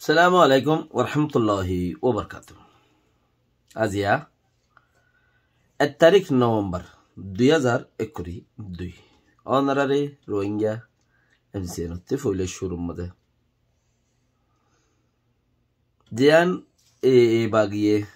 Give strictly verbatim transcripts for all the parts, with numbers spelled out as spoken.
Assalamu alaikum warahmatulláhi wabarakátuhu. Aziya ek tarík Novembar dui házar ekkuri dui. Ónoraré Rohingya M C N ottú foila cúrur mazé ziyán e, e bagiye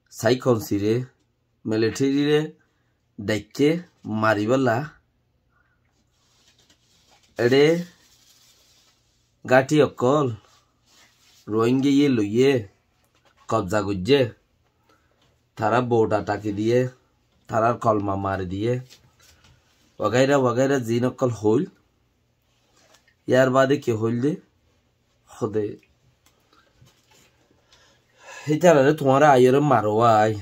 Sai Konsiré militherire dhaikké maribálla, eçé gáñthi ókkol Rohingyaye loiyé kobza goijjé, tará bouda thaki diyé, tarár kolma mari diyé, wagaira wagaira ziín ókkol hoóil. Yar baade ki hoóilde? Hóde, ítararé tuáñra aiyóre maro ai.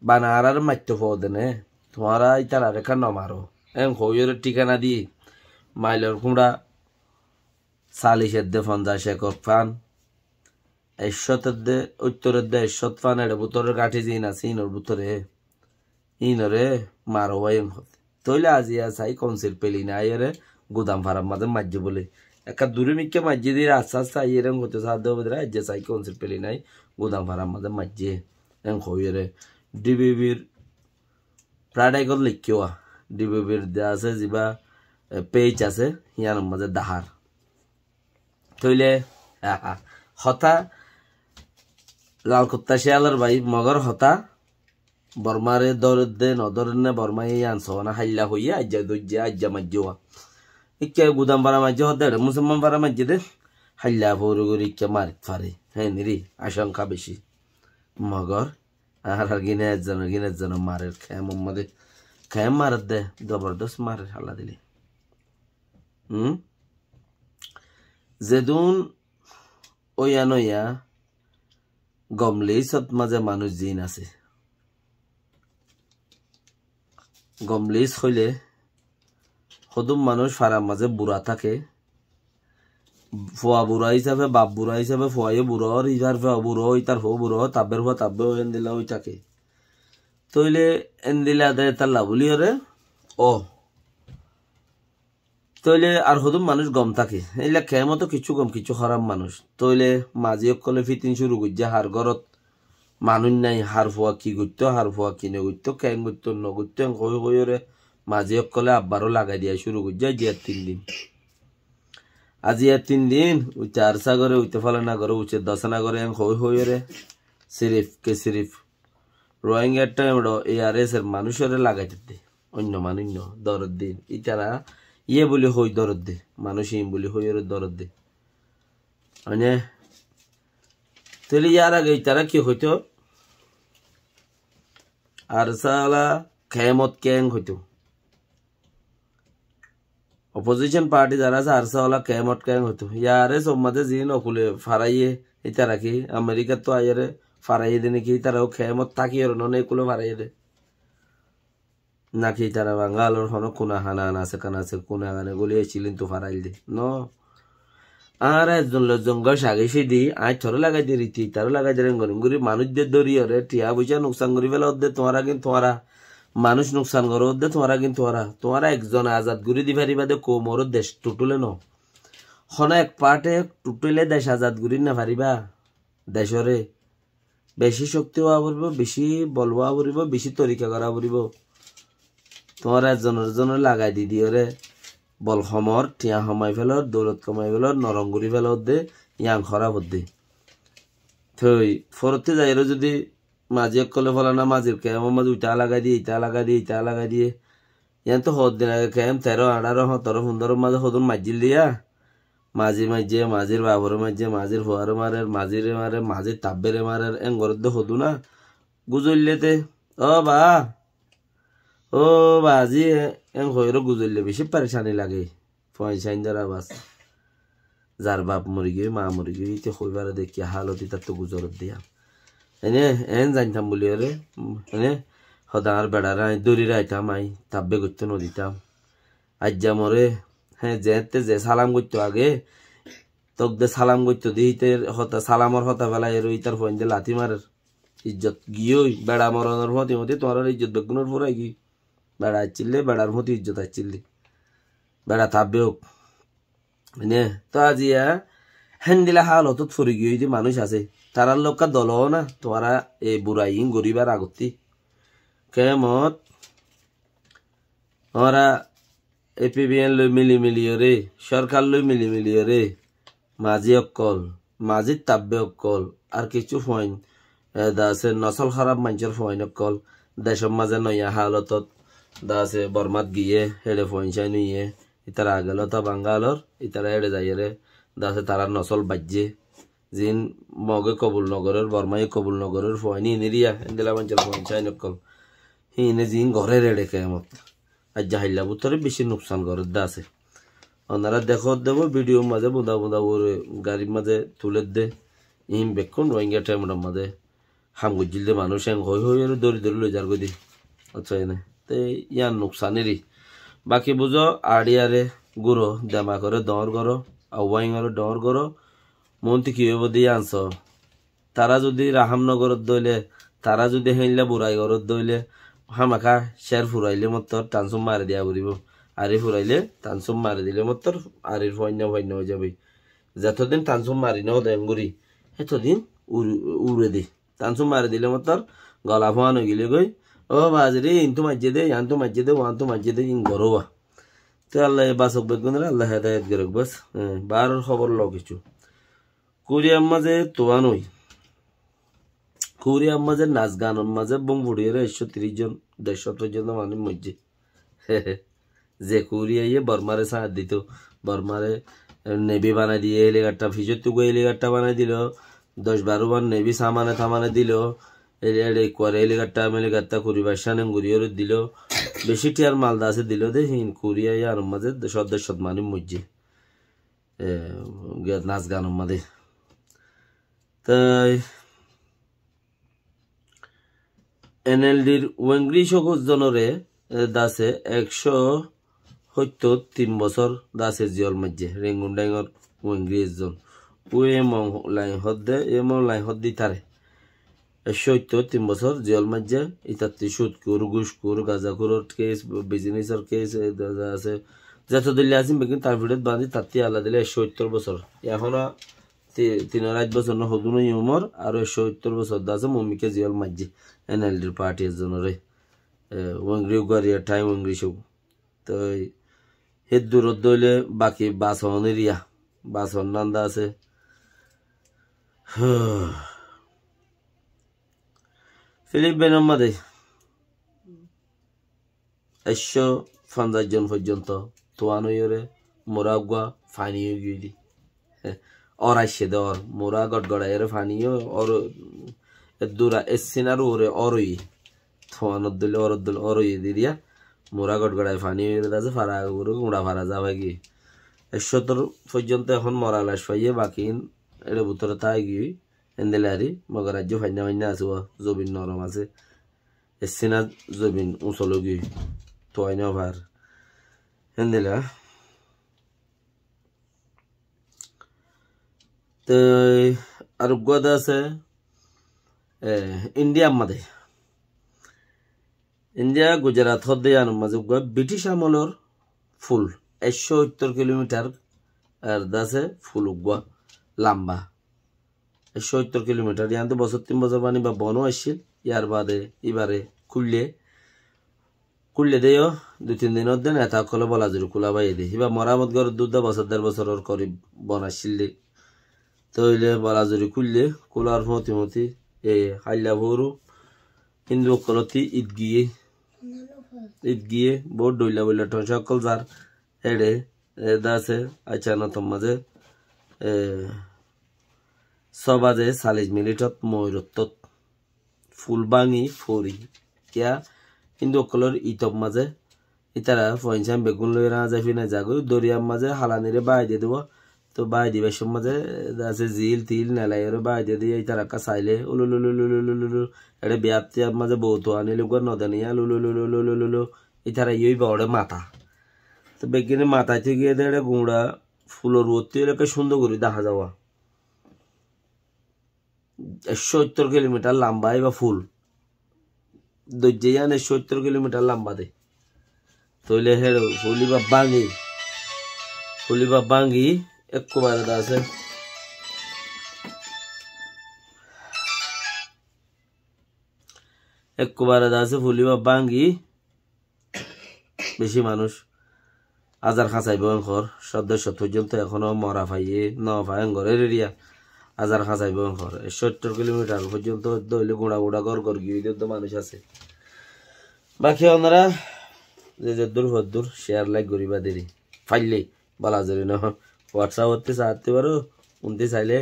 Bana añáráre maitto foóde né. Tuáñra ítararé ká nomaro. Én hoóiyore thíkana di. Mailor kúñça salic edde fonzaic ekor fán. Ek cót edde, óttor edde ek cót fán eçe bútore gáñthi ziín asé, íinor bútore. Íinoré maro bái en hoóde. Tóile aziya Sai Konsir pelinai aiyóre Gudam Farar mazé maijjé bóli. Ekka duri mikká maijjé dé aste aste aiyóre en hoóito saádde óibo dé, aziya Sai Konsir pelinai Gudam Farar mazé maijjé en hoóiyore. D B B r Friday got leikké wa. D B B r de asé ziba, e, page asé, híyanor mazé dahár. Tóile, hotá Lal Kutta Ciyalor bái, Mogor hotá Bormare dóredde, nodóredde, Bormaye yián soóna háilla hoiyé, aijja dóijje, aijja maijjé wa. Ikká Gudam Fara maijjé hoódde, eçé Musolman Fara maijjé dé, háilla fori gorí ikká marit fare. Hé, niri, acánka beci. Mogor, añárar gíne ezzonor gíne ezzonor marer, kemor modé. Kem maredde, zobordos marer, hálla dile. Hum? Zedún óiya noiya gom lisot mazé manúic ziín asé. Gom lis hoilé hodún manúic farar mazé bura táke. Fua bura hísafe, baf bura hísafe, fuaye bura ór, ítar fua bura ór, ítar fua bura ór, tabber fua tabbe ór, endilla ói táke. Tóile endilla de talla buli óre, ó. Tóile ar hodún manúic gom táke. Éilla kemot ó kiccú gom, kiccú hóraf manúic. Tóile mazi ókkolé fitin cúru goijjé, har górot manúic nái, har fua ki goittó, har fua ki nogoittó, keén goittó, nogoittó, en hoói hoóiyore mazi ókkolé abbaró lagai diya cúru goijjé, aijja tin din. Aijja tin din, uite Arsa goré, uite Falana goré, uite Dosana goré, en hoói hoóiyore sirif ke sirif Rohingya thaimor A R S or manúicoré lagai didde. Oinno manúic no, dóredde. Ítara iye buli hoói dóredde. Manúic iín buli hoóiyore dóredde. Mane, tóile yar age ítara ki hoitó? Arsa ola kemot keén hoitó? Opposition party zará asé, Arsa ola kemot keén hoitó? A R S or mazé ziín okule faraiyé, ítara ki Amerikattú aiyóre faraiyé de né ki? Ítara ó kemot tákiyore no né, okule faraiyé de. Náki ítara Bangalor honó kuna hana ana asé, kana asé, kuna hana goli accíl, íntu farail de. No. Añára ezzon loi ezzon gocá gocí di, aññí toré lagai dir, ite itaré lagai dir, engori engori manúic de dóriyore, thiañ foicá nuksan gorí féla de tuáñra gín tuáñra, manúic nuksan goró de tuáñra gín tuáñra, tuáñra ekzone azad gorí di faribá de koumoré dec thutthúle no. Honó ek parte thutthúle dec azad gorí no faribá, decoré. Beci cokti ówa foribó, beci bol ówa foribó, beci torika gorá foribó. Tuáñra ezzonor ezzonor lagai di diyóre bol homor, thiañ homai felor, doulot komai felor, norom gorí felor de, yián hóraf de. Toi forottí zaiyóre zudi mazi ókkolé folana mazir kemor mazé uita lagai diye, ita lagai diye, ita lagai diye, yián to hoddin age kem teró, añçáro, hótoro, fundoror mazé hodún maijjíl de yá. Mazi maijjé, mazir baforé maijjé, mazir fuaré marer, maziré marer, mazir tabbere marer, en gorédde hodún na. Guzoillé te, ó ba, ó bazi, en hoiyóre guzoillé beci perecani lage. Fuain saindor abas. Zar baf morigiyói, ma morigiyói, íte hoi fare de ki halot ítattu guzoredde yá. Ene, en zaintam buliyóre, ene, hoda añár beçare aññí dóri raitam, aññí tabbe goittó noditam. Aijja more, hé, zeéñtte ze salam goittó age, tók de salam goittó de, íte hota, salamor hota felaiyóre ítar fuainde lati marer. Ijjot giyói, beça moronor fúañti fúañti tuáñrar ijjot beggúnor furai giyói. Beça accíl de, beçar fúañti ijjot accíl de. Beça tabbe ók. Ene, to aziya Héndilla hálotót fori giyói de manúic asé. Tarár lokká dol ó na, tuáñra e burai iín goríbar agottí. Kemot, añára A P B N loi mili mili yóre, sórkar loi mili mili yóre, mazí ókkol, mazí tabbe ókkol, ar kessú fuain, e, de asé nosól háraf maincór fuain ókkol, decór mazé noiya hálotót, de asé Bormát giyé, héçe fuain sáin óiye, ítara agel óta Bangalor, ítara héçe zaiyóre, de asé tarár nosól baijjé, ziín Mogé kobul nogorér, Bormaye kobul nogorér, fuain iín eriya, héndilla maincór fuain sáin ókkol. Híine ziín gorér eçe kemot. Aijja hailla bútore beci nuksan gorédde asé. Onora dekódde bó bidiyur mazé buda buda uore garir mazé tulédde. Iín bekkún Rohingya temedor mazé ham goijjíl de manúic eng hoi hoi ore dóri dóri loi zargói de. Accá, ene. Te yían nuksan eri. Baki buzó, añçiyare gúro, demakore doóñr goró, awáingore doóñr goró, moónti ki óibo de yían soó. Tará zudi rahám nogoródde óile, tará zudi héinla burai goródde óile, hámaká cér furailé mottor tansúm mari diya foribó. Ari furailé tansúm mari dilé mottor arir fuainna fuainna ói zaboi. Zetodin tansúm mari nodé engori, hétodin ur-, ure de. Tansúm mari dilé mottor gola fuan ói gilé goi. Ó baziri, intu maijjé de, yantu maijjé de, uantu maijjé de, in gorówa. Te Allaye basok beggúnore, Allaye hedayet gorok bas. Eh, baror hóbor lo kessú. Kuriyar mazé tuan ói. Kuriyar mazé nas ganor mazé bom furiyóre ekcó tiríc zon, dercó foijjonto manúic moijjé. Ze Kuriyaye Bormare sáñt dito, Bormare, eh, nevi banai diye, helikoptar, fisottú goi helikoptar banai dilo, doc baró bar nevi samane tamane dilo, e-, ere ekkuare helikoptar melikoptar kuri baiccá nenguriyóre dilo, beci thiyar mal de asé dilo de, híin Kuriya yíanor mazé cót dercó cót manúic moijjé. E, ge-, nas ganor mazé. Toi N L D-r Wengri cók zonore, e, de asé ekcó hóittor tin bosór de asé ziyól maijjé, Rengun Dengor Wengri ezzon. Ú Min Aung Hlaing hoódde, Min Aung Hlaing hoódde ítare. Ekcó hóittor tin bosór ziyól maijjé, ítattú cúd kur, gúc kur, gaza kuror kes, bizinesor kes, e, de, de asé. Zeto dóilla asé beggún tar fiçót bañdí, tattú ala dile ekcó hóittor bosór. Ehóno ti-, tin aráic bosór no hodún óiye umor, aró ekcó hóittor bosór de asé, mumikká ziyól maijjé, N L D-r party ezzonore. E, Wengri uggwá riyar thaim Wengri cók. Toi hé durot dóile baki bas hon eriya, bas hon nanda asé. Filipinor mazé ekcó fonzaic zon foijjonto tuan óiyore mora uggwá faní ói giyói de. Ór aiccé de ór, mura gotgoraiyóre faní ór, ór, eddura, e sinar uore ór óiye. Tuanor dóile, óror dóile ór óiye de diya. Mura gotgorai faní óiye de asé, fara guru, gura fara za fai giyé. Ekcó hóittor foijjonto ehón mora lac faiyé, bakin ere bútore tái giyé. Endilla ari, mogor aijjó fainna fainna asé, uwa, zobin norom asé. E sinar zobin usol ói giyé. Tuai no far. Endilla. Te ar uggwá de asé, e, Indiar mazé. India, Gujarat hoódde yíanor mazé uggwá British amolor ful, ekcó hóittor kilomitar ar de asé ful uggwá lamba. Ekcó hóittor kilomitar, yían de bosór tin bosór bani ba bon ó accíl, yar bade íbare kúille, kúille de yó, dui tin dinor de neta ókkole bola zuri kúla baiye de. Íba moramot gorédde bosór der bosóror korib bon accíl de. Tóile bola zuri kúille, kúlar fóti fóti, e, háilla fóru, Hindu ókkolotti id giyé, id giyé, bout dhoilla boilla thonsá ókkol zar, héçe, e, de asé, aiccá, notor mazé, e, só baze sallic minitot moirottót ful báñgi fori. Kiyá? Hindu ókkolor itor mazé ítara foinsán beggún loi rañzai finai zagói, doriyar mazé halanire báai di dibo. Toi báai dibar cómot mazé de asé zil til nelaiyóre báai di diye, ítara ekká sailé, ulululululululu, eçé biyá tiyár mazé bou tuwa anile uggwá nodeniya, ululululululu, ítara iyói ba oçé mata. Toi beggúne mataitó giyé de eçé guñça fulor uottú elókke cúndor gorí dahá zawa. Ekcó óttor kilomitar lamba íba ful. Dóijja yían ekcó óttor kilomitar lamba de. Tóile héçe ful íba báñgi, ful íba báñgi ekkubare de asé. Ekkubare de asé fuli ba báñgi, beci manúic. Azar háñsaibó enkor, sóddor sót foijjonto ehóno mora faiyé, no fai enkor eriya. Azar háñsaibó enkor, ekcó sóttor kilomitar foijjonto edde óile guñça guñça gór gór giyé, edde edde manúic asé. Baki onora ze zeddur foddur share like goriba deri. Faille, bala zori no. WhatsApp otte saite faro, unti saile,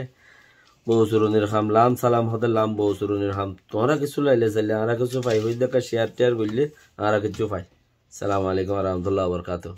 bou surunir ham, lam salam hote lam bou surunir ham. Tuáñra kessú laile saile, añára kessú fai, hoide ekka share tear goille, añára kessú fai. Assalamu alaikum wa rahmatullahi wa barakatuhu.